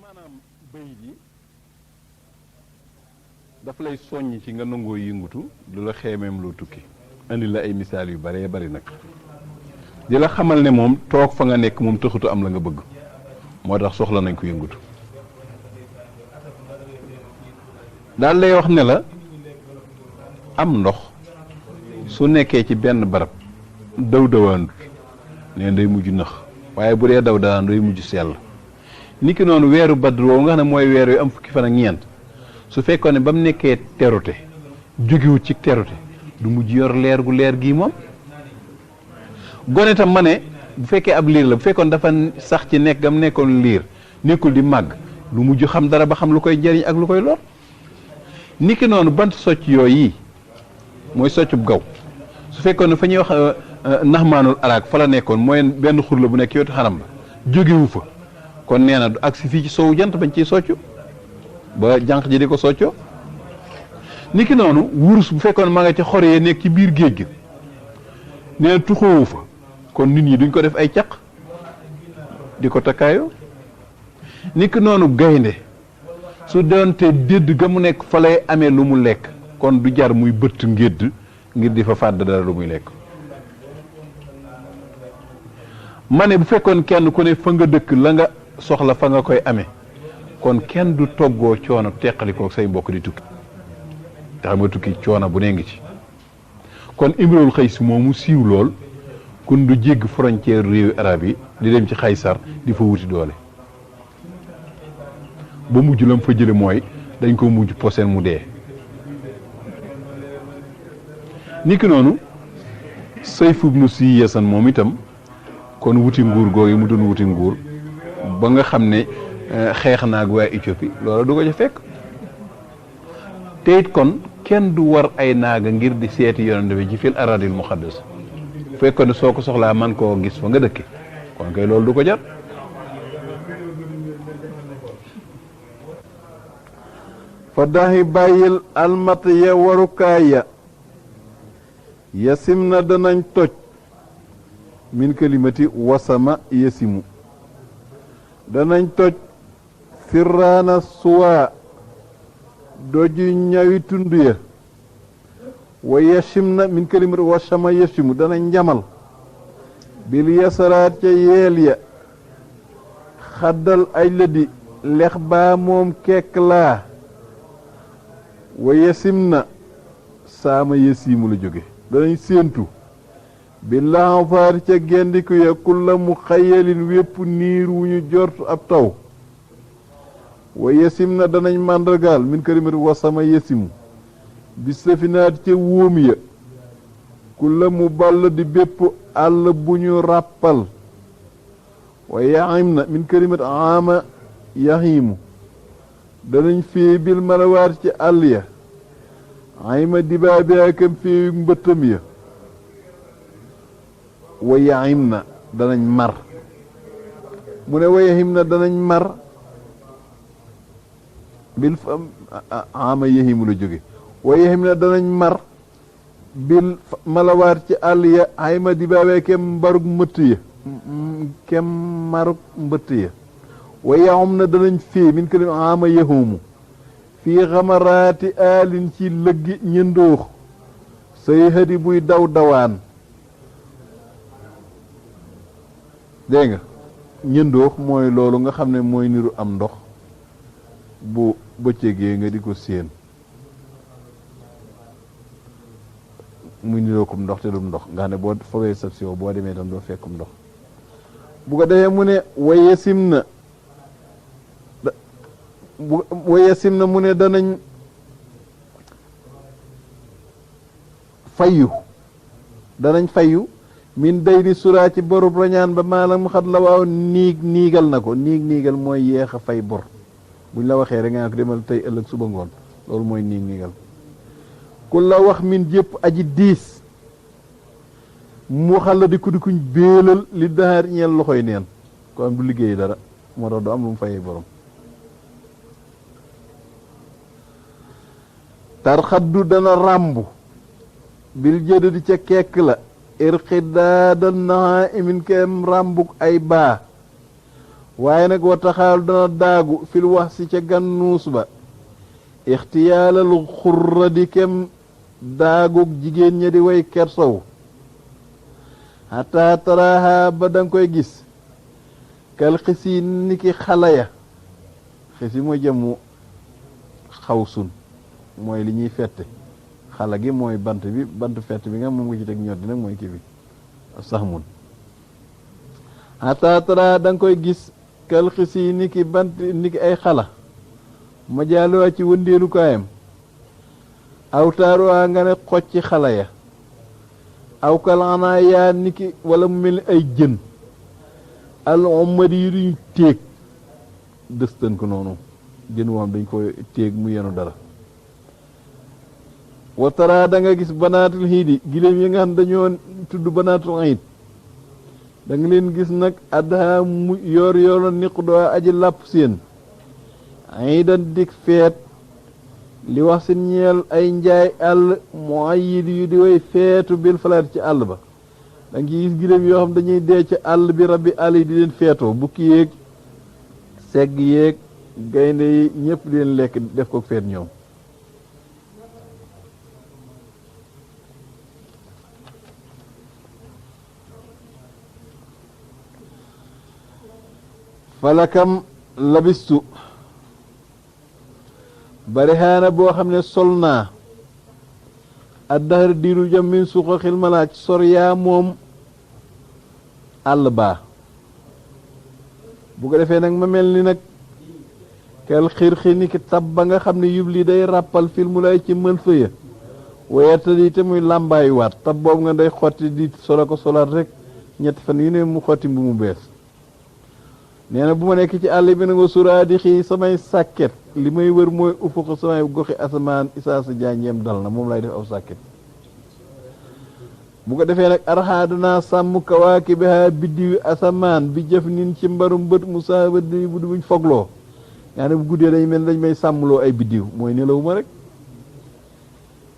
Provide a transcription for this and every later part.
maanaam bayit yi daf lay soññ ci nga nangoo yëngutu du la xeemeem loo tukki indi la ay misaal yu baree bari nag di la xamal ne moom toog fa nga nekk moom taxutu am la nga bëgg moo tax soxla nañ ko yëngutu daal lay wax ne la am ndox su nekkee ci benn barab daw dawaandut neen day mujj nëx waaye bu dee daw dawaan day mujj sell niki noonu weeru badr woowu nga xam ne mooy weer yu am fukki fan ak ñeent su fekkoon ne ba mu nekkee terute jógewut ci terute du mujj yor leer gu leer gii moom gone tam ma ne bu fekkee ab liir la bu fekkoon dafa sax ci nekk gam nekkoon liir nekkul di màgg du mujj xam dara ba xam lu koy jariñ ak lu koy lor niki noonu bant socc yooyu yi mooy soccub gaw su fekkoon ne fa ñuy wax naxmaanul araak fa la nekkoon mooy benn xur la bu nekk yootu xaram ba jógewu fa kon nee na du agsi fii ci sowu jant bañ ciy soccu ba jànq ji di ko soccoo niki noonu wurus bu fekkoon ma nga ca xor yee nekk ci biir géej gi nee na tuxoowu fa kon nit ñi duñ ko def ay caq di ko takkaayoo niki noonu gaynde su doonte dédd ga mu nekk fa lay amee lu mu lekk kon du jar muy bëtt ngédd ngir di fa fàdd dara lu muy lekk ma ne bu fekkoon kenn ku ne fa nga dëkk la nga soxla fa nga koy amee kon kenn du toggoo coono teqalikoo say mbokk di tukki te xam nga tukki coono bu nee ngi ci kon Imrul Xays moomu siiw lool kun du jégg frontière réewi arab yi di dem ci Xaysar di fa wuti doole ba mujj lam fa jële mooy dañ ko mujj poseen mu dee niki noonu Sayf ibnu Siyasan moom itam kon wuti nguur googu mu doon wuti nguur ba nga xam ne xeex naag waa Éthiopie loola du ko ca fekk te it kon kenn du war ay naaga ngir di seeti yonent bi ci fil aradil muqaddas fekkoon ne soo ko soxlaa man koo gis fa nga dëkke kon kay loolu du ko jar fa daxi bàyyil almat ya warukaay ya yasim na danañ toj min kalimati wasama yasimu danañ toj firraana suwaa doju ñawi tund ya wa yashim na min kalimati wasama yasimu danañ njamal bil yasaraat ca yeel ya xaddal ay lëdi lex baa moom kekk laa wa yasim na saama yasimu la jóge danañ séentu billaa faar ca gendiku ya kulla mu xayalin wépp niir wu ñu jortu ab taw wa yesim na danañ màndargaal min kalimati wasama yesimu bi safinaat ca wóom ya kulla mu ball di bépp àll bu ñu ràppal wa yaxim na min kalimati ama yaximu danañ fii bil malawaat ci àll ya ayma dibaabi akam fii mbëttam ya wa yaxim na danañ mar mu ne wa yaxim na danañ mar bil ama yaximu la jóge wa yaxim na danañ mar bil malawaat ci àll ya ayma dibaabi kem mbarug mbëtt ya kem marug mbëtt ya wa yaxum na danañ fii min kalim ama yaxumu fii xamaraati aalin ci lëggi ñëndoox say hadi buy daw dawaan dégg nga ñëndoox mooy loolu nga xam ne mooy niru am ndox bu bëccëgee nga di ko séen muy nirookum ndox te dum ndox nga xam ne boo fobee sab siwo boo demee tam doo fekkum ndox bu ko defee mu ne wayesim na wayesim na mu ne danañ fayu min day ni suraa ci borub rañaan ba maanaam mu xat la waaw niigal na ko niigal mooy yeex a fay bor buñ la waxee rek nga ko demal tey ëllëg suba ngoon loolu mooy niigal ku la wax min jëpp aji diis mu xal la di kuñ béelal li daxaar ñeel loxoy neen ko am du liggéey dara moo tax du am lu mu fayee borom tarxaddu dana ràmbu bil jëdd di ca kekk la irxidaadal naxa imin kem ràmbuk ay baa waaye nag wa taxaalu dana daagu fil wax si ca gannuus ba ixtiyaalal xurra di kem daagug jigéen ña di way kersow xataa taraaha ba danga koy gis kal xisi niki xala ya xisi mooy jëmu xawsun mooy li ñuy fette xala gi mooy bant fett bi nga moom nga ci teg ñor di nag mooy kii bi sax mun xataa taraaha danga koy gis kal xisi niki niki ay xala ma jaaluwaa ci wëndeelu kaayam aw taaruwaa nga ne xocci xala ya aw kalaanaa yaa niki wala mu mel ni ay jën al omad yi duñ téeg dëstan ko noonu jën woom dañ ko téeg mu yenu dara watara da nga gis banaatul xiidi giléem yi nga xam dañoo tudd banaatul xiid da nga leen gis nag addaa mu yoor yooro niq doo aji làpp seen xiidan dik feet li wax si ñeel ay njaay àll mu ay yid yu di way feetu bil falaat ci àll ba da nga gis giléem yoo xam dañuy dee ci àll bi rabbi àll yi di leen feetoo bukki yéeg segg yéeg gaynde yi ñëpp di leen lekk def ko feet ñoom falakam labistu bari xaana boo xam ne sol naa addahar diiru jam min suuqa xilmalaaj sor yaa moom àll baa bu ko defee nag ma mel ni nag kel xirxi ni ki tab ba nga xam ne yubli day ràppal filmu lay ci mël fëya wayetta di te muy làmbaayu waat tab boobu nga day xotti di sola ko solaat rek ñetti fan yu ne mu xotti mbu mu bees nee na bu ma nekk ci àll bi na nga suraa di xii samay sàkket li may wër mooy ufuq samay goxi asamaan isaa sa janjeem dal na moom lay def aw sàkket bu ko defee nag arxaa danaa sàmm kawaaki biha biddiwi asamaan bi jëf nin ci mbarum bët mu saaba di bu buñ fogloo yaa ne bu guddee dañ mel dañ may sàmmloo ay biddiw mooy nelawu ma rek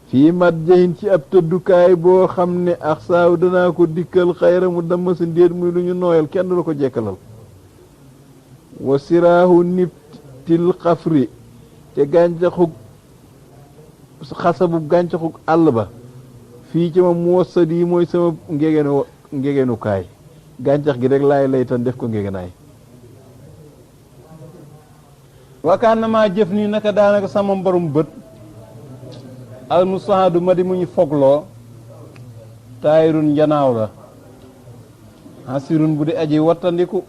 fii mat jahin ci ab tëddukaay boo xam ne ak saaw danaa ko dikkal xayra mu dama sa ndéet muy lu ñu nooyal kenn du la ko jekkalal wa siraahu nibtil xafri te gàncaxug xasabu gàncaxug àll ba fii ci ma mu wasat yi mooy sama ngegenukaay gàncax gi rek laay laytan def ko ngegenaay wakaan na maa jëf nii naka daanaka sama mbarum bët al musaadu ma di mu ñu fogloo taayirun njanaaw la hasirun bu di aji wattandiku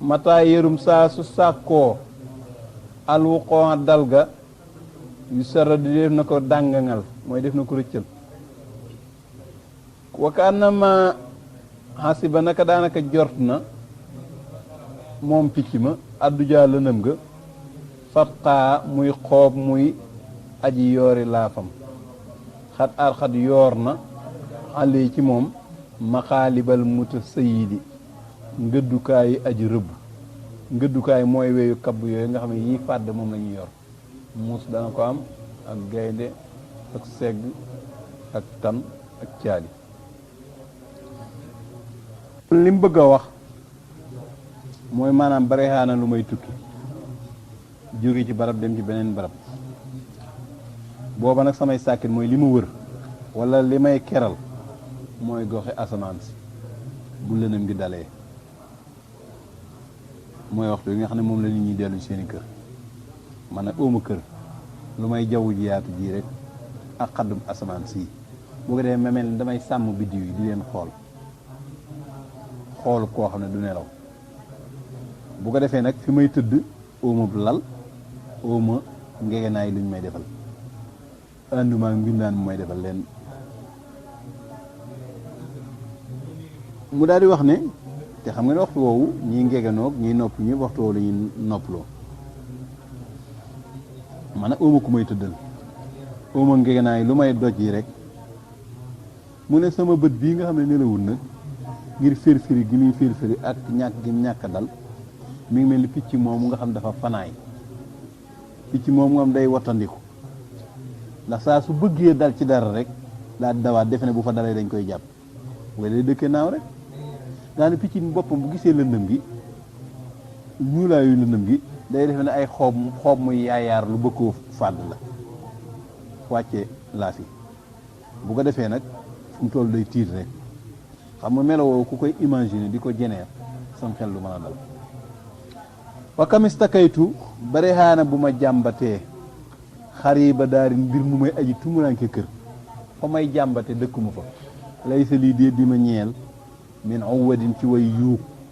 mataa yërum saa su sàkkoo alwuqoo dalga yu sara di def na ko dàngangal mooy def na ko rëccal wakaan ma hasiba naka daanaka jort na moom picc ma addu jaa lënëm ga fatxaa muy xoob muy aji yoori laafam xat ar xat yoor na xale ci moom maxaalibal muta sayidi ngëddukaay yi aji rëbb ngëddukaay mooy weyu kabb yooyu nga xam ne yii fàdd moom la ñuy yor muus dana ko am ak gaynde ak segg ak tan ak caali li mu bëgg a wax mooy maanaam barexaana lu may tukki jóge ci barab dem ci beneen barab booba nag samay sàkkit mooy li ma wër wala li may keral mooy goxe asamaan si bu lënam gi dalee mooy waxtu yi nga xam ne moom la nit ñi dellu seeni kër man nag óoma kër lu may jaww ji yaatu ji rek ak xaddum asamaan si boo ko defee ma mel ni damay sàmm biddiw yi di leen xool koo xam ne du nelaw bu ko defee nag fi may tëdd óoma bu lal óoma ngegenaay luñ may defal ànduma mbindaan mu may defal leen mu daal di wax ne te xam nga ne waxtu woowu ñiy ngegenoog ñiy nopp ñëpp waxtu woowu la ñuy noppaloo man nag óoma ku may tëddal óoma ngegenaay lu may doj yi rek mu ne sama bët bii nga xam ne nelawul nag ngir firfiri gi muy firfiri ak ñàkk gi ñàkk dal mi ngi mel ni picc moomu nga xam dafa fanaay picc moomu nga xam day wattandiku ndax saa su bëggee dal ci dara rek daa dawaat defe ne bu fa dalee dañ koy jàpp nga day dëkkee naaw rek daane picc boppam bu gisee lëndëm gi ñuulaayu lëndëm gi day defe ne ay xoob muy yaayaar lu bëggoo fàdd la wàcce laaf yi bu ko defee nag fu mu toll day tiit rek xam nga melowoo ku koy imaginer di ko jeneer sam xel lu mën a dal wa kamistakaytu bare xaana bu ma jàmbatee xariba daarin mbir mu may aji tumuranke kër fa may jàmbate dëkkuma fa lay sa lii dee di ma ñeel min awadin ci way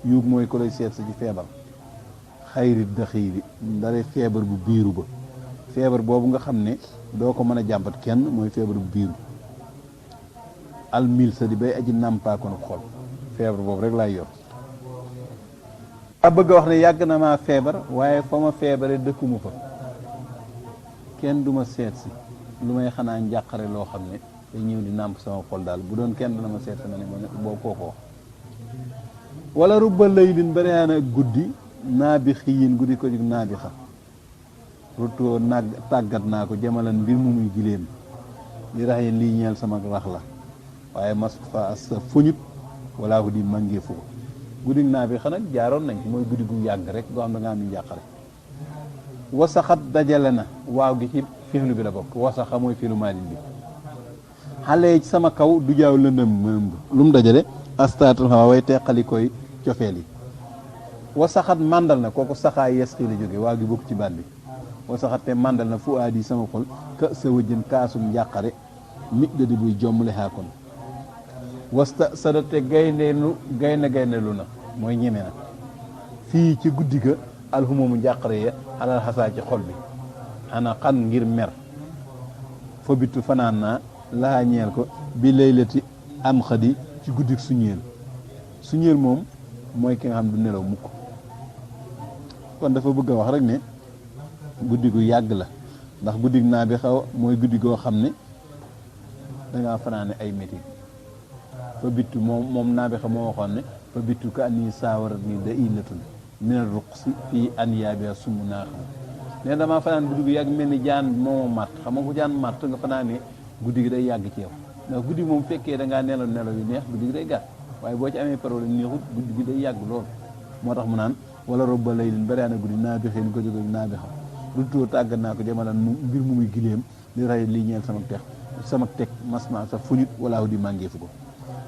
yuug mooy ko lay seet sa ci feebar xayri daxiili ndare feebar bu biiru ba feebar boobu nga xam ne doo ko mën a jàmbat kenn mooy feebar bu biiru almil sa di bay aji nàmpaakoon xol feebar boobu rek laay yor a bëgg a wax ne yàgg na maa feebar waaye fa ma feebare dëkkuma fa kenn du ma seet si lu may xanaa njàqare loo xam ne day ñëw di nàmp sama xol daal bu doon kenn dana ma seet si ma ne boo kookoo wala rubba laylin bariyaana ak guddi naa bi xiyin guddi ko jug naa bi xa rutoo nag tàggat naa ko jamalan mbir mu muy giléem li rax yeen lii ñeel sama rax la waaye mas fa sa fuñut walaa ko di màngee fu guddi naa bi xa nag jaaroon nañ mooy guddi gu yàgg rek goo xam da nga am njàqare wasaxat dajale na waaw gi ci fiilu bi la bokk wasaxa mooy fiilu maalin bi xale ci sama kaw du jaaw lëndëm mëmb lu mu dajale astaatul xawa way teqali koy cofeel yi wasaxat màndal na kooku saxaay yes xii la jóge waaw gi bokk ci baat bi wasaxat te màndal na fu aadi sama xol ka sa wëjjën kaasum njàqare mi dadi buy jommle xaakon wasta sadate gayndeelu gayndeelu na mooy ñeme na fii ci guddi ga alxumamu njàqare ya xalal xasaa ci xol bi xanaa xan ngir mer fa bittu fanaan naa laa ñeel ko bi laylati am xadi ci guddik suñeel moom mooy ki nga xam du nelaw mukk kon dafa bëgg a wax rek ne guddi gu yàgg la ndax guddik naa bi xaw mooy guddi goo xam ne dangaa fanaane ay métit fa bittu moom naa bi xaw moo waxoon ne fa bittu ka ani saawarat ni da illatun mina ruqsi fii an yaabi sumu naa xam ne damaa fanaan guddi gu yàgg mel ni jaan mooma màtt xam nga ko jaan màtt nga fanaane guddi gi day yàgg ci yow ndax guddi moom fekkee da ngaa nelaw yu neex guddi gi day gàtt waaye boo ci amee problème neexut guddi gi day yàgg lool moo tax mu naan wala robba lay lin bariyaana guddi naa bi xeen ko jóge naa bi xam rutoo tàggat naa ko jamalan mbir mu muy giléem li ray lii ñeel sama teg masma sa funit walaahu di màngeefu ko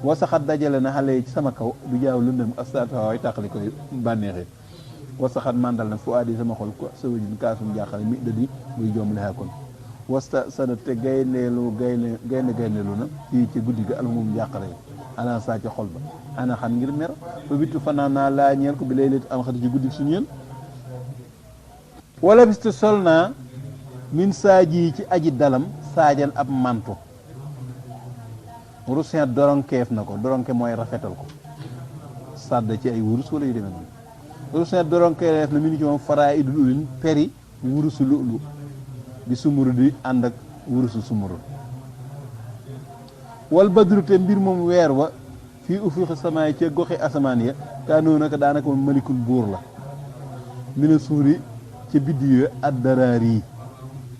wa saxat dajale na xale yi ci sama kaw du jaaw lëndëm astatawaay tàqali koy bànneexee wa saxat mandal na fu aadi sama xol ko sa wëjin kaasum jaaxale mi dadi muy joom lexaa kon wasta sada te gayndeelu na fii ci guddi ga almum njàqare ana saa ca xol ba ana xam ngir mer ba bittu fanaan naa laa ñeel ko bi lay leet am xati ci guddi su ñeel wala bistu sol naa min saaji ci aji dalam saajal ab manto rusin doronkeef na ko doronke mooy rafetal ko sàdd ci ay wurus wala yu demee noonu rusin doronkeef na mi ni ci moom faraa idul ulin peri wurusu lu di sumuru di ànd ak wurusu sumuru wal badru te mbir moom weer wa fii ufuqi samaay ca goxi asamaan ya kaanoo naka daanaka moom malikul buur la mina suuri ca biddiw ya addaraar yi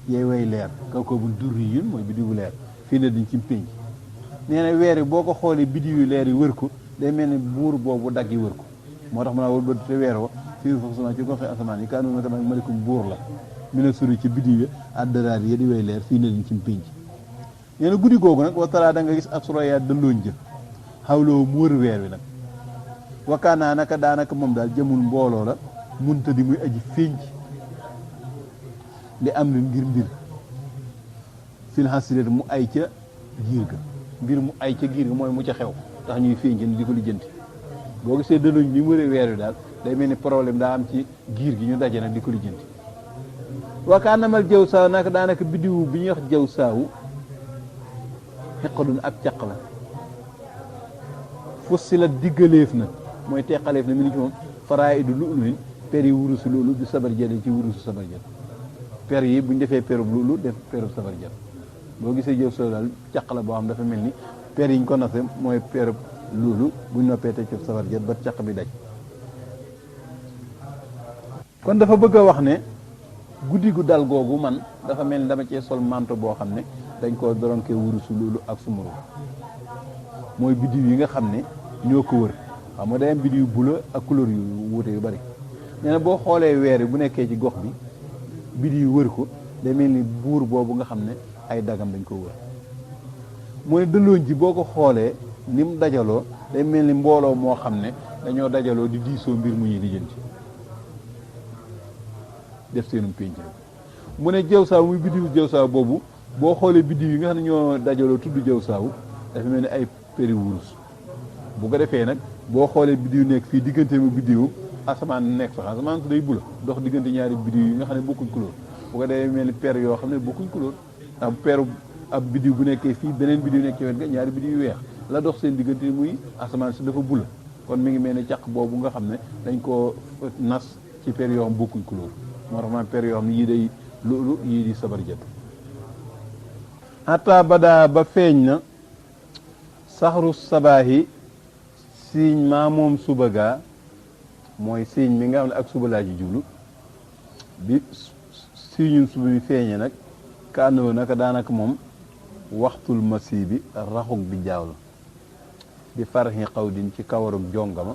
yay way leer kaw ko bu durri yun mooy biddiw bu leer fii ne diñ ci pénc nee na weer yi boo ko xoolee biddiw yu leer yi wër ko day mel ni buur boobu dagg yi wër ko moo tax mu naa wal badru te weer wa fii ufuqi samaay ca goxi asamaan yi kaanoo naka daanaka malikul buur la mina suuri ca biddiw ya addaraar yi di way leer fii ne diñ ci pénc nee na guddi googu nag watara da nga gis ab soroya dëndooñ jë xawloo mu wër weer wi nag wakkaanaa naka daanaka moom daal jëmul mbooloo la munta di muy aji fénc li am ngir mbir fil xasiret mu ay ca giir ga mbir mu ay ca giir ga mooy mu ca xew tax ñuy fénc ni di ko lijjanti boo gisee dëndooñ ni mu wëree weer wi daal day mel ni problème daa am ci giir gi ñu daje nag di ko lijjanti wakkaanamal jëw saaw naka daanaka biddiwu bi ñuy wax jëw saawu xeqalun ab caq la fussi la diggaleef na mooy teqaleef na mi ni ci moom faraay du lu'luin per yi wurusu lu'lu du sabar jële ci wurusu sabar jël per yi bu ñu defee perub lu'lu def perub sabar jël boo gisee jëw soo daal caq la boo xam dafa mel ni per yi ñu ko nase mooy perub lu'lu bu ñu noppee te ci sabar jël ba caq bi daj kon dafa bëgg a wax ne guddi gu dal googu man dafa mel ni dama cee sol manto boo xam ne dañ koo doronkee wurusu loolu ak sumuru mooy biddiw yi nga xam ne ñoo ko wër xam nga day am biddiw bula ak couleur yu wuute yu bari nee na boo xoolee weer bu nekkee ci gox bi biddiw yu wër ko day mel ni buur boobu nga xam ne ay dagam dañ ko wër mu ne dëlooñ ji boo ko xoolee ni mu dajaloo day mel ni mbooloo moo xam ne dañoo dajaloo di diisoo mbir mu ñuy lijjanti def seenum pénc mu ne jëw saaw muy biddiwu jëw saaw boobu boo xoolee biddiw yi nga xam ne ñoo dajaloo tudd jëw saaw dafa mel ni ay péri wurus bu ko defee nag boo xoolee biddiw nekk fii diggante mu biddiwu asamaan nekk fa asamaan su day bula dox diggante ñaari biddiw yi nga xam ne bokkuñ couleur bu ko defee mel ni per yoo xam ne bokkuñ couleur ab peru ab biddiw bu nekkee fii beneen biddiw nekk ci wet ga ñaari biddiw yu weex la dox seen diggante muy asamaan si dafa bula kon mi ngi mel ni caq boobu nga xam ne dañ koo nas ci per yoo xam bokkuñ couleur moo tax man per yoo xam ne yii day loolu yii di sabar jët hatta badaa ba feeñ na saxru sabaahi siiñ maa moom suba gaa mooy siiñ mi nga xam ne ak suba laa ci jublu bi siiñum suba mi feeñee nag ka àndoo naka daanaka moom waxtul masi bi raxug bi jaaw la di faraxi xaw din ci kawarug jongama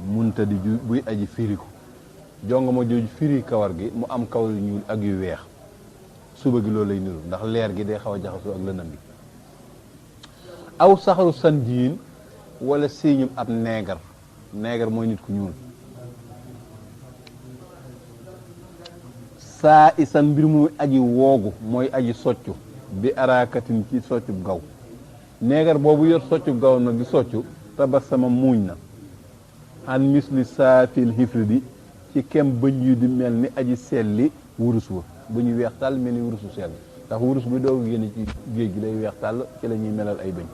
munta di ju buy aji firiku jongama jooju firi kawar gi mu am kawar yu ñuul ak yu weex suba gi loolu lay niru ndax leer gi day xaw a jaxasoo ak lëndëm gi aw saxaru sandiin wala siiñum ab neegar mooy nit ku ñuul saa isan mbir mu aji woogu mooy aji soccu bi araakatin ci soccub gaw neegar boobu yor soccub gaw nag di soccu tabassama muuñ na an misli saafil hifridi ci kem bëñ yu di mel ni aji selli wurus wa bëñ yu weex tàll mel ni wurusu sell ndax wurus bi doog génn ci géej gi day weex tàll ci la ñuy melal ay bëñ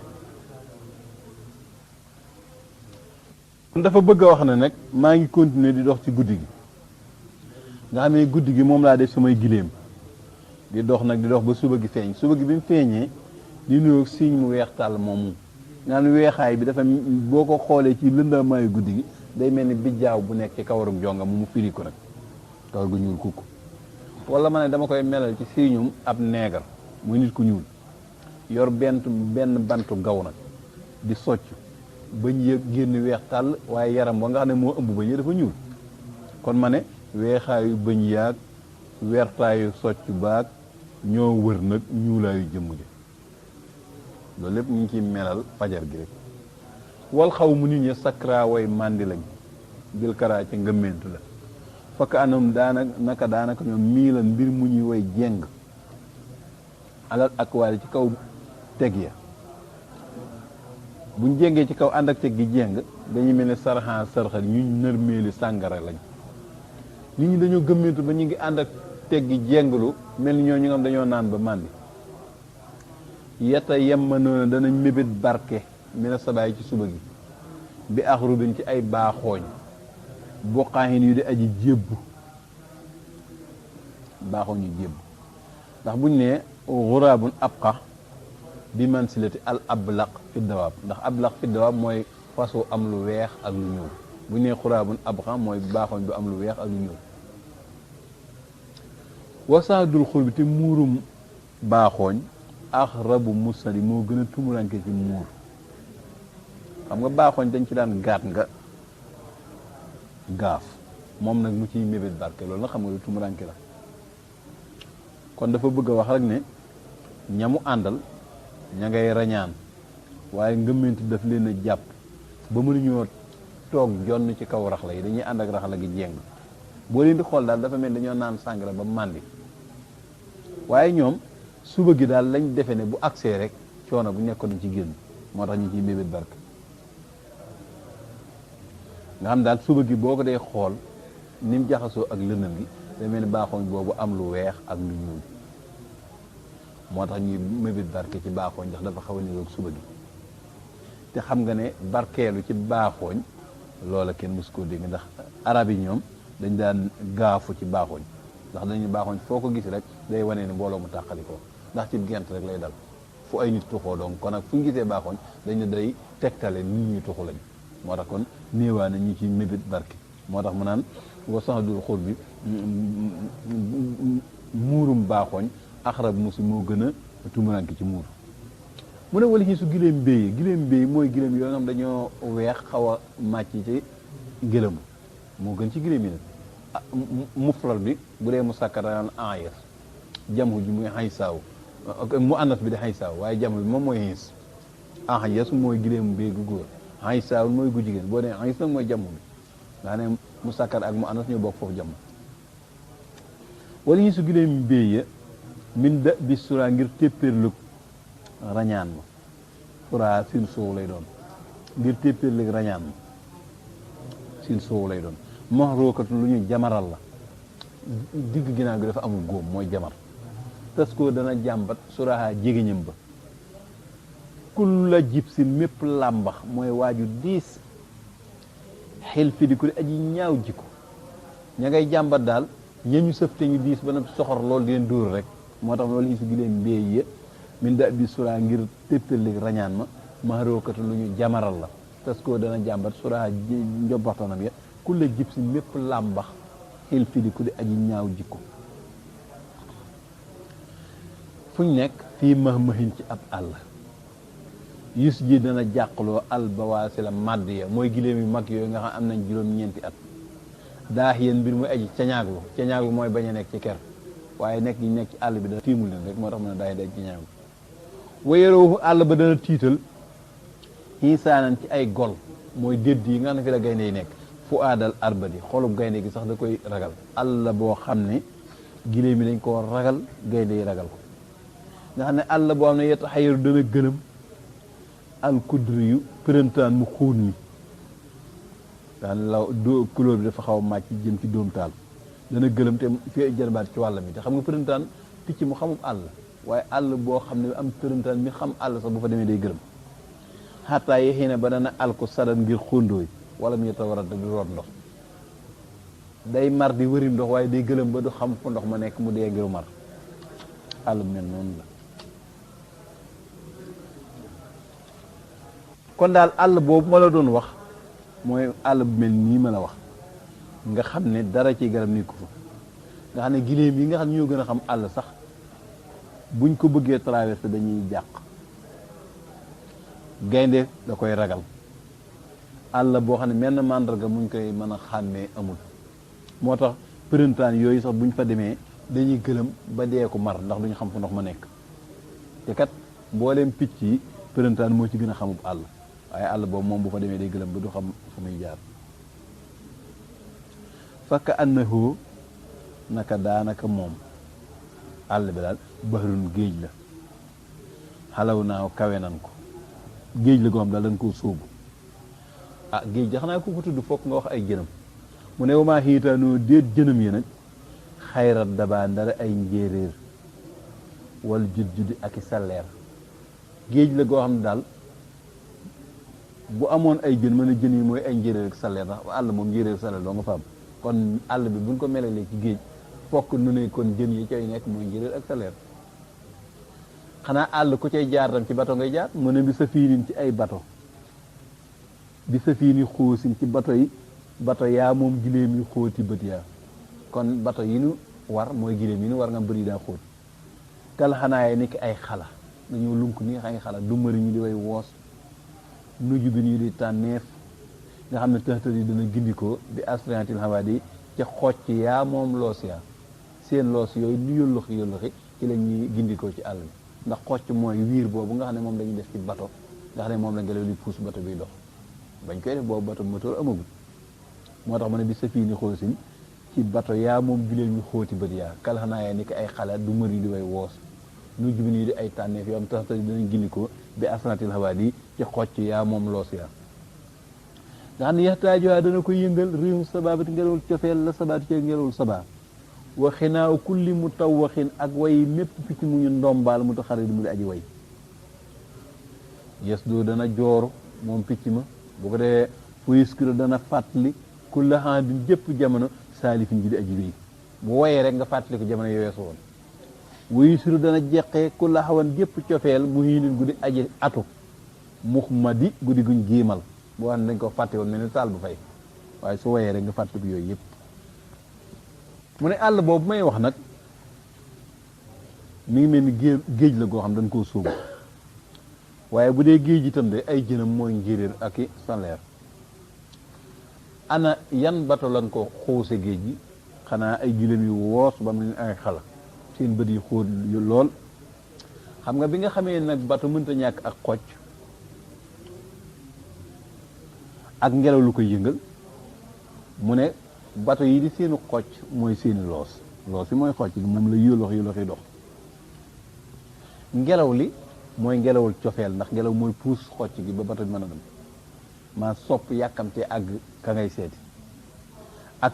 dafa bëgg a wax ne nag maa ngi continuer di dox ci guddi gi nga xam ne guddi gi moom laa def samay giléem di dox nag di dox ba suba gi feeñ suba gi bi mu feeñee di nuyoog siiñ mu weex tàll moomu nga xam ne weexaay bi dafa boo ko xoolee ci lëndamaayu guddi gi day mel ni bijjaaw bu nekk ci kawarug jonga mu firi ko nag kawar gu ñuul kukk wala ma ne dama koy melal ci siiñum ab neegar muy nit ku ñuul yor benn bantu gaw nag di socc bëñ yëg génn weex tàll waaye yaram ba nga xam ne moo ëmb bëñ yi dafa ñuul kon ma ne weexaayu bëñ yaag wertaayu socc baag ñoo wër nag ñuulaayu jëmm ji loolu lépp ñu ngi ciy melal fajar gi rek wal xaw mu nit ñi sakra way màndi lañ bil karaa ci ngëmmentu la fakk anam daanaka ñoom miilan mbir mu ñuy way jeng alal ak waale ci kaw teg ya buñ jéngee ci kaw ànd ak teg gi jéng dañuy mel ne sarxan sarxal ñu nërmeeli sàngara lañ nit ñi dañoo gëmmentu ba ñu ngi ànd ak teg gi jénglu mel ni ñoo ñu ngam dañoo naan ba màndi yetta yemma noona danañ mébét barke mina sabaay ci suba gi bi axrubin ci ay baaxooñ boqaahin yu di aji jébbu baaxooñ yu jébbu ndax buñ ne xuraabun abqa bi mansilati al ablaq fi dawaab ndax ablaq fi dawaab mooy façon am lu weex ak lu ñuul bu ñu nee xuraabun abqa mooy baaxoñ bu am lu weex ak lu ñuul wasaadul xur bi te muurum baaxooñ ak rabu musali moo gën a tumuranke ci muur xam nga baaxooñ dañ ci daan gaat nga gaaf moom nag mu ciy mébét barke loolu nag xam nga lu tumuranke la kon dafa bëgg a wax rek ne ñamu àndal ña ngay rañaan waaye ngëmmentu daf leen a jàpp ba mënuñoo toog jonn ci kaw raxla yi dañuy ànd ak raxla gi jéng boo leen di xool daal dafa mel dañoo naan sàngara ba màndi waaye ñoom suba gi daal lañ defe ne bu agsee rek coono bu nekkoon nañ ci génn moo tax ñu ciy mébét barke nga xam daal suba gi boo ko dee xool ni mu jaxasoo ak lëndëm gi day mel ni baaxooñ boobu am lu weex ak lu ñuul moo tax ñuy mébét barke ci baaxooñ ndax dafa xaw a niroog suba gi te xam nga ne barkeelu ci baaxooñ loola kenn mësu koo dégg ndax arab yi ñoom dañ daan gaafu ci baaxooñ ndax dañuy baaxooñ foo ko gis rek day wane ne mbooloo mu tàqalikoo ndax ci gent rek lay dal fu ay nit tuxoo donc kon nag fu ñu gisee baaxooñ dañ ne day tegtale nit ñuy tuxu lañ moo tax kon néewaane ñi ci mébét barke moo tax mu naan wa sax dul xur bi muurum baaxooñ axarab musi moo gën a tumuranke ci muur mu ne wala ci su gileem mbéy mooy gileem yoo nga xam dañoo weex xaw a màcc ci gëlëm moo gën ci giléem yi nag mufrad bi bu dee mu sàkkar daan ayes jamu ji muy xay saaw mu anas bi di xay saaw waaye jamu bi moom mooy xiis ayes mooy giléem bee gu góor xay saaw mooy gu jigéen boo dee xayis nag mooy jamu bi nga ne mu sàkkar ak mu anas ñoo bokk foofu jamu wala yi su giléem bee ya min da bi sura ngir téppéerlug rañaan ma sura sin soow lay doon ngir téppéerlug rañaan ma sin soow lay doon mox rookatu lu ñu jamaral la digg ginnaaw gi dafa amul góom mooy jamar tas koo dana jàmbat suraha jégéñam ba kul la jib sin mépp làmbax mooy waaju diis xel fi di ko di aji ñaaw jikko ña ngay jàmbat daal ñañu sëf te ñu diis ba na soxor loolu di leen dóor rek moo tax loolu yi su gileen mbéy ya min da bi sura ngir téppali rañaan ma marookatu lu ñu jamaral la tas koo dana jàmbat sura njobbaxtanam ya ku la jib si mépp làmbax xel fi di ku di aji ñaaw jikko fu ñu nekk fii mahmahin ci ab àll yus ji dana jàqloo al bawaasi la màdd ya mooy giléem yu mag yooyu nga xam am nañ juróom-ñeenti at daax yéen mbir muy aji cañaaglu mooy bañ a nekk ci ker waaye nekk ñi nekk ci àll bi dana tiimul leen rek moo tax mën a daay ci ñaaw wayeroofu àll ba dana tiital xiisaanan ci ay gol mooy dédd yi nga xam ne fi la gaynde yi nekk fu aadal arbadi xolub gaynde gi sax da koy ragal àll boo xam ne giléem yi dañ koo ragal gaynde yi ragal ko nga xam ne àll boo xam ne yetta xayaru dana gëlëm al kudri yu përëntaan mu xóon mi daan law do couleur bi dafa xaw a màcc jëm ci dóom taal dana gëlëm te fi jarbaat ci wàll mi te xam nga përëntaan picc mu xamum àll waaye àll boo xam ne am përëntaan mi xam àll sax bu fa demee day gëlëm xataa yi xëy na ba dana al ko sadan ngir xóondooy wala mu yeta warat di root ndox day mar di wërim ndox waaye day gëlëm ba du xam fu ndox ma nekk mu dee ngir mar àll bu mel noonu la kon daal àll boobu ma la doon wax mooy àll bu mel nii ma la wax nga xam ne dara ci garab nekku fa nga xam ne giléem yi nga xam ne ñoo gën a xam àll sax buñ ko bëggee traversé dañuy jàq gaynde da koy ragal àll boo xam ne menn màndarga muñ koy mën a xàmmee amul moo tax përëntaan yooyu sax buñ fa demee dañuy gëlëm ba dee ko mar ndax duñu xam fu ndox ma nekk te kat mbooleem picc yi përëntaan moo ci gën a xamub àll waaye àll boobu moom bu fa demee day gëlëm ba du xam fu muy jaar fakka annahu naka daanaka moom àll bi daal bahrun géej la xalaw naaw kawe nan ko géej la goo xam daal dañ koo sóobu ah géej ja xanaa ku ko tudd fokk nga wax ay jënam mu ne wamaa xiitaanoo déet jënam yi nag xayrat dabaa ndara ay njéeréer wal jud-judi ak i salleer géej la goo xam ne daal bu amoon ay jën mën a jën yi mooy ay njéeréer ak salleer ndax àll moom njéeréer ak salleer doo nga fa am kon àll bi buñ ko melalee ci géej fokk nu ne kon jën yi cay nekk mooy njéeréer ak salleer xanaa àll ku cay jaar tam ci bato ngay jaar mu ne bi sa fiinin ci ay bato bi sa fiini xóosin ci bato yi bato yaa moom giléem yu xóoti bët yaa kon bato yi nu war mooy giléem yi nu war nga bëri daa xóot kal xanaa yi nekk ay xala dañoo lunk ni ay xala du mëri ñu di way woos nuju bi ñu di tànneef nga xam ne tëxtër yi dana gindikoo bi asriantil hawaad yi ca xocc yaa moom loos yaa seen loos yooyu lu yólluxi ci la ñuy gindikoo ci àll bi ndax xocc mooy wiir boobu nga xam ne moom dañuy def ci bato nga xam ne moom la ngelaw li puus bato biy dox bañ koy def boobu bato moteur amagul moo tax ma ne bi sa fii ni xoosin ci bato yaa moom giléem ñu xóoti bët yaa kal xanaa yaa ni ko ay xalaat du mëri di way woos nu jubin yi di ay tànneef yoo am tax danañ gindikoo bi asnatil hawaad yi ci xocc yaa moom loos yaa nga xam ne yaxtaajoa dana ko yëngal réewu sababati ngelawul cofeel la sabaati ci ngelawul sabaa wa xinaaw kulli mu taw waxin ak way mépp picc mu ñu ndombaal mu ta xarit mu di aji way yes doo dana jooru moom picc ma bu ko dee fu yuskiro dana fàttali kulla handin jëpp jamono saalifin ji di aji wéy bu woyee rek nga fàttali ko jamono yooyu woon wuyu suru dana jeqee ku la xawan gépp cofeel mu hiinin guddi aji atu muxmadi guddi guñ géemal boo xam ne dañ ko fàtte woon mel ni taal bu fay waaye su woyee rek nga fàttaliku yooyu yëpp mu ne àll boobu may wax nag mi ngi mel ni géej la goo xam dañ koo sóobu waaye bu dee géej itam de ay jënam mooy njéeréer ak i sanleer ana yan bato lan ko xuuse géej gi xanaa ay giléem yu woos ba mu ay xala seen bët yi xóot yu lool xam nga bi nga xamee nag bato mënta ñàkk ak xocc ak ngelaw lu koy yëngal mu ne bato yi di seeni xocc mooy seeni loos yi mooy xocc gi moom la yolox yi dox ngelaw li mooy ngelawul cofeel ndax ngelaw mooy puus xocc gi ba bato bi mën a dem maa sopp yàkkamte àgg ka ngay seeti ak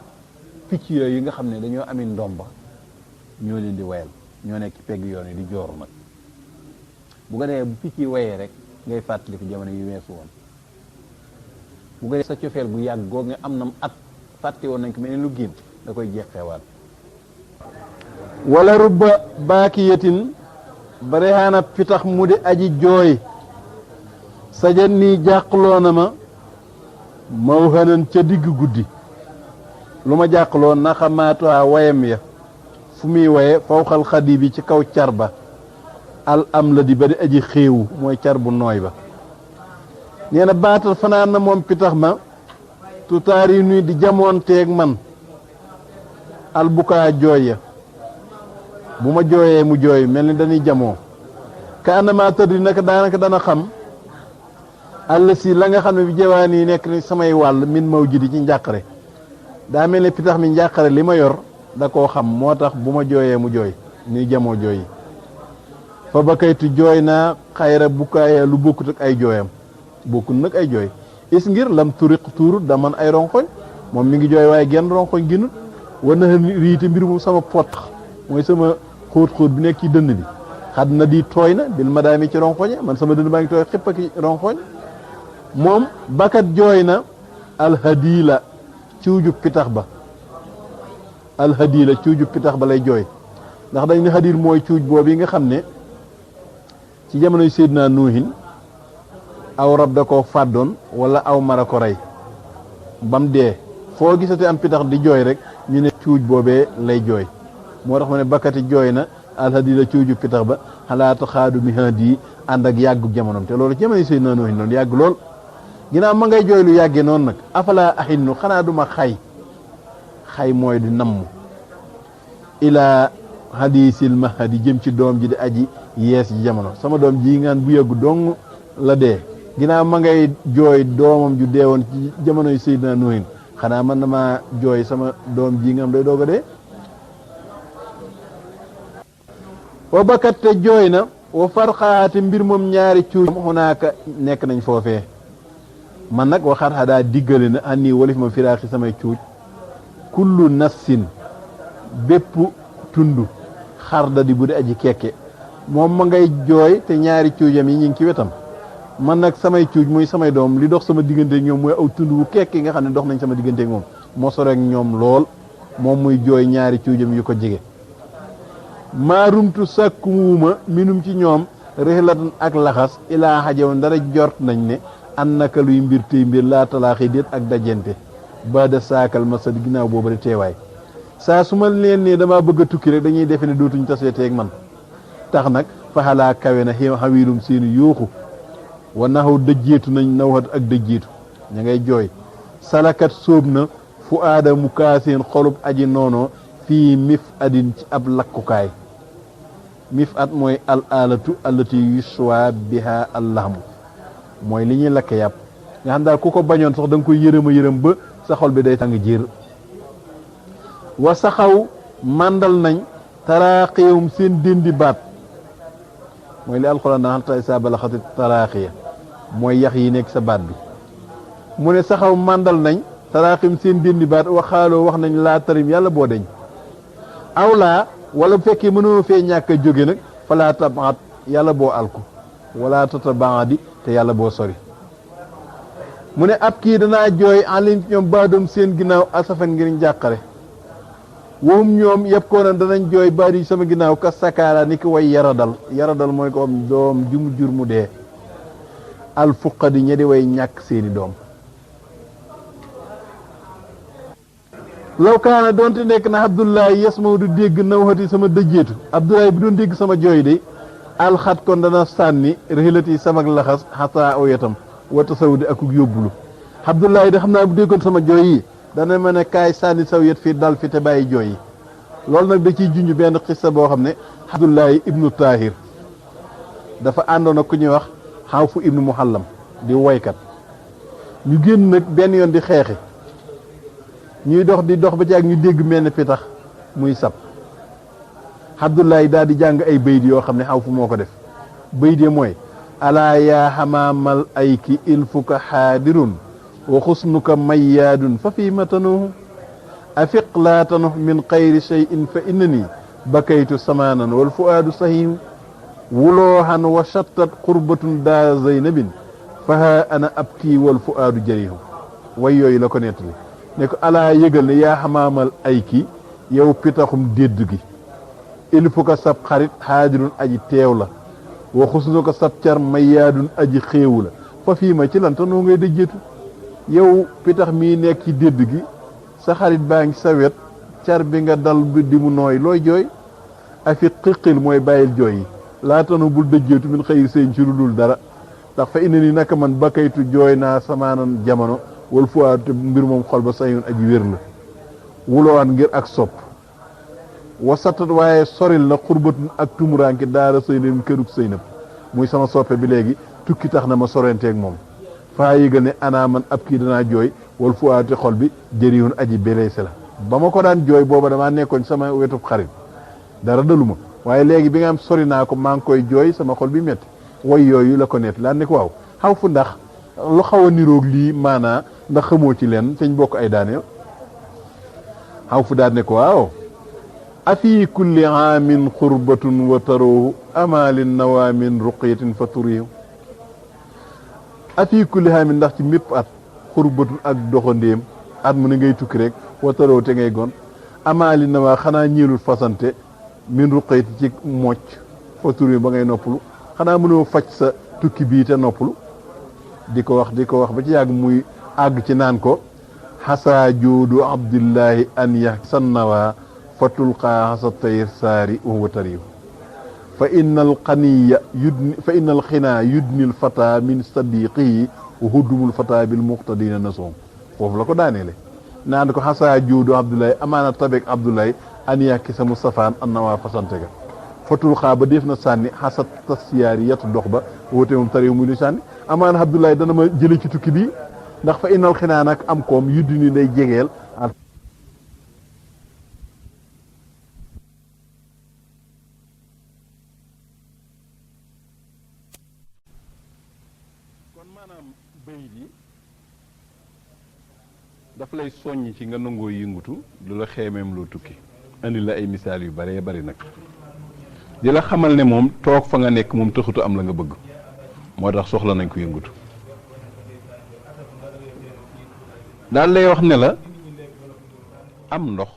picc yooyu yi nga xam ne dañoo ami ndomba ñoo leen di wayal ñoo nekk pegg yoon yi di jooru nag bu ko defee bu picc yi wayee rek ngay fàttaliku jamono yu weesu woon bu ko defee sa cofeel gu yàgg goog nga am nam at fàtte woon nañ ko mel ni lu génn da koy jeexewaat wala rubba baakiyatin bareexaana pitax mu di aji jooy sajan nii jàqloo na ma maw xanan ca digg guddi lu ma jàqloo naxamaatuwaa wayam ya fu muy waye fawxal xadi bi ci kaw car ba al am la di ba di aji xéewu mooy car bu nooy ba nee na baatal fanaan na moom pitax ma tutaar yi nuy di jamoonteeg man albukaa jooy ya bu ma jooyee mu jooy mel ni dañuy jamoo ka anama tëddi naka daanaka dana xam àll si la nga xam ne bi jawaan yi nekk ni samay wàll min maw jidi ci njàqare daa mel ne pitax mi njàqare li ma yor da koo xam moo tax bu ma jooyee mu jooy ni jamoo jooy yi fa ba kaytu jooy naa xayra bukaaya lu bokkut ak ay jooyam bokkut nag ay jooy is ngir lam turiq tuurut da man ay ronkoñ moom mi ngi jooy waaye genn ronkoñ ginut war na riite mbir mu sama pot mooy sama xóot-xóot bi nekk ci dënn bi xad na di tooy na bil ma daami ci ronkoñe man sama dënn baa ngi tooy xëpp ak ronkoñ moom bakat jooy na alhadila cuuju pitax ba alhadila cuuju pitax ba lay jooy ndax dañ ne hadir mooy cuuj boobu yi nga xam ne ci jamonoy Seydina Nuuhin aw rab da koo fàddoon wala aw mara ko rey bam dee foo gisate am pitax di jooy rek ñu ne cuuj boobee lay jooy moo tax ma ne bakkati jooy na alhadila cuuju pitax ba xalaata xaadu mi hadi ànd ak yàggu jamonoom te loolu ci jamonoy Seydina Nuuhin noonu yàgg lool ginnaaw ma ngay jooy lu yàggee noonu nag afala ahinnu xanaa duma xay mooy di namm ilaa hadisil mahadi jëm ci doom ji di aji yees ji jamono sama doom ji ngaan bu yàggu dong la dee ginnaaw ma ngay jooy doomam ju deewoon ci jamonoy Seydina Nuuhin xanaa man na maa jooy sama doom ji nga am day doog a dee wa bakat te jooy na wa farxaate mbir moom ñaari cuuj xunaaka nekk nañ foofee man nag waxaat xadaa diggale na anni walif ma firaaxi samay cuuj kullu nassin bépp tund xarda di bu di aji kekke moom ma ngay jooy te ñaari cuujam yi ñu ngi ci wetam man nag samay cuuj muy samay doom li dox sama digganteeg ñoom mooy aw tund wu kekke nga xam ne dox nañ sama digganteeg moom moo sore ak ñoom lool moom muy jooy ñaari cuujam yu ko jege maa rumtu sàkkuwuma minum ci ñoom rixlatan ak laxas ilaa xajaw ndara jort nañ ne an naka luy mbir tey mbir laa talaaxi déet ak dajente ba da saakal masad ginnaaw booba di teewaay saa su ma leen ne dama bëgg a tukki rek dañuy defe ne dootuñ tasee teeg man tax nag faxalaa kawe na xawiilum seeni yuuxu wa naxaw dëjjeetu nañ nawxat ak dëjjeetu ña ngay jooy salakat sóob na fu aada mu kaaseen xolub aji noonoo fii mif adin ci ab lakkukaay mif at mooy al alatu allati yuswa biha allahmu mooy li ñuy lakke yàpp nga xam daal ku ko bañoon sax da nga koy yërëm ba sa xol bi day tàng jiir wa saxaw màndal nañ taraaxiyum seen déndi baat mooy li alxuraan daan tay saa bala xati taraaxiya mooy yax yi nekk sa baat bi mu ne saxaw màndal nañ taraaxiyum seen déndi baat waxaaloo wax nañ laa tarim yàlla boo deñ aw laa wala bu fekkee mënoo fee ñàkk a jóge nag falaa tabaat yàlla boo alku wala tatabaadi te yàlla boo sori mu ne ab kii danaa jooy alim ñoom baadoom seen ginnaaw asafan ngir njàqare waxum ñoom yëpp koo na danañ jooy baadi sama ginnaaw ka sakaara ni ki way yaradal mooy ko am doom ju mu jur mu dee al fuqadi ña di way ñàkk seeni doom law kaana doonte nekk na Abdullahi yasma du dégg nawxati sama dëjjeetu Abdullahi bi doon dégg sama jooy de alxat kon dana sànni rexilati sama laxas xataa aw yatam wata sawdi akuk yóbbulu Abdullahi de xam naa bu déggoon sama jooy yi dana ma ne kaay sànni saw yet fii dal fi te bàyyi jooy yi loolu nag da ciy junj benn xissa boo xam ne Abdullahi ibnu Tahir dafa àndoon ak ku ñuy wax Xawfu ibnu Muhallam di woykat ñu génn nag benn yoon di xeexi ñuy dox di dox ba ci ak ñu dégg mel ne pitax muy sab Abdullahi daal di jàng ay bayit yoo xam ne Xawfu moo ko def bayit yi mooy alaa yaa xamaamal ayki ilfuka xaadirun wa xusnuka mayyaadun fa fii ma tanuhu afiq laa tanuh min xayri cheyin fa innani bakaytu samaanan wal fuaadu sahihu wuloohan wa chattat qurbatun daa zeynabin faha ana abkii wal fuaadu jarihu way yooyu la ko nettali ne ko alaa yëgal ne yaa xamaamal ayki yow pitaxum dédd gi ilfuka sab xarit xaadirun aji teew la wa xusnuka sab car mayyaadun aji xéewu la fa fii ma ci lan tanoo ngay dëjjeetu yow pitax mii nekk ci dédd gi sa xarit baa ngi sa wet car bi nga dal bi di mu nooy looy jooy afi xiqil mooy bàyyil jooy yi laatanu bul dëjjeetu min xëyir seen ci lu dul dara ndax fa ina ni naka man bakaytu jooy naa samaanan jamono wal fuwaat te mbir moom xol ba sayun aji wér la wulowaan ngir ak sopp wasatat waaye soril na xurbatun ak tumuraanki daara sëynab kërug sëynab muy sama soppe bi léegi tukki tax na ma sorenteeg moom faa yëgal ne anaa man ab kii danaa jooy wal fuwaate xol bi jëriwoon aji beleese la ba ma ko daan jooy booba damaa nekkoon sama wetub xarit dara daluma waaye léegi bi nga am sori naa ko maa ngi koy jooy sama xol bi métti way yooyu la ko nett laan ne ko waaw xaw fu ndax lu xaw a niroog lii maanaa ndax xamoo ci leen teñ bokk ay daaneel xaw fu daal ne ko waaw afi kulli aamin xurbatun wa taroohu amalin nawaamin ruqiyatin fa turiyu afi kulli aamin ndax ci mépp at xurbatun ak doxandéem at mu ne ngay tukki rek wa taroohu te ngay gon amalin nawaa xanaa ñiilul fasante min ruqiyati ci mocc fa turiyu ba ngay noppalu xanaa mënoo faj sa tukki bii te noppalu di ko wax ba ci yàgg muy àgg ci naan ko xasaa joodu abdillahi an yaxsannawaa fa tulqaa xasa tayr saari wa huwa tariyu fa inna al xinaa yudni al fata min sadiqihi wa huddumul fata bil muqtadina nasoom foofu la ko daaneele naan ko xasaa joodu abdullahi amaana tabek abdullahi an yàkki sa mustafaan annawaa fasante ga fa tulqaa ba def na sànni xasa tasiyaari yatu dox ba woote moom tariyu muy lu sànni amaana abdullahi dana ma jële ci tukki bi ndax fa innal xinaa nag am koom yudni day jegeel bayit yi daf lay soññ ci nga nangoo yëngutu lu la xeemeem loo tukki andi la ay misaal yu baree bari nag di la xamal ne moom toog fa nga nekk moom taxutu am la nga bëgg moo tax soxla nañ ko yëngutu daal lay wax ne la am ndox